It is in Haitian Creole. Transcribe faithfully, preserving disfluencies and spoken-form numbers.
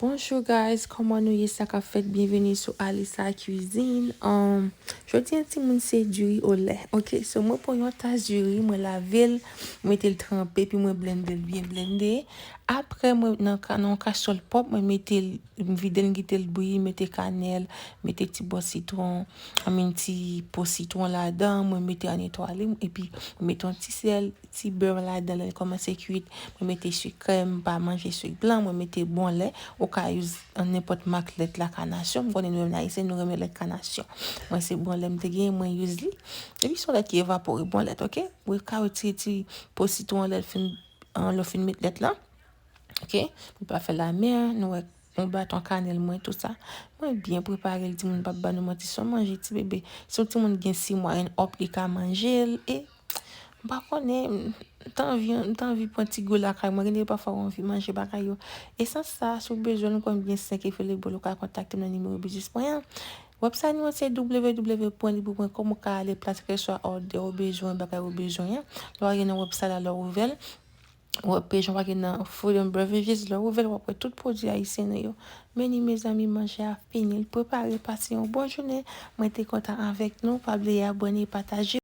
Bonjour guys, kòman nou ye, sa k ap fèt? Byenveni sou Alisa Cuisine. Um, jodi a timoun se diri o lè. Ok, so mwen pran yon tas diri, mwen lave l, mwen mete l tranpe, epi mwen blende l byen blende. Apre mwen nan ka- nan yon kaswòl pwòp, mwen mete l, m vide l, m kite l bouyi, mete kanèl, mete ti bò sitwon, I mean ti po sitwon ladan, mwen mete an etwale, epi mwen mete yon ti sèl, ti bè ladan, lè l kòmanse kuit, mwen mete sik krèm, m pa manje sik blan, mwen mete bon lè, ou ka use nenpòt mak lèt la, kanasyon, m konnen nou menm ayisyen nou renmen lèt kanasyon. Mwen se bon lè m te genyen, mwen use li. Epi se yon lèt ki evapore, bon lèt, ok? Ou ka retire ti po sitwon lè l fin, lè w fin met lèt la. Ok? Pou pa fè lamè, nou wè yon baton kanèl mwen, tou sa. Mwen byen prepare l, timoun p ap ba nou manti, se yon manje ti bebe. Si yon timoun gen sis mwa and up, li ka manje l, e m pa konnen, m t anvi, m t anvi pran ti gou lakay mwen. Gen de pafwa ou anvi manje bagay yo. E san sa, si w bezwen, nou konn byen senk e fele bol, ou ka kontakte m nan nimewo biznis mwen an. Website nou an se w w w pwen libou pwen kòm, ou ka ale plas kèlkeswa òdè ou bezwen, bagay ou bezwen an. Lè w ale nan website la, lè w ouvè l, wè page an w gen nan Food and Beverages, lè w ouvè l, w ap wè tout pwodui ayisyen nou yo. Men ni mezanmi, manje a fini, l prepare, pase yon bon jounen. Mwen te kontan avèk nou, pa bliye abòne, pataje.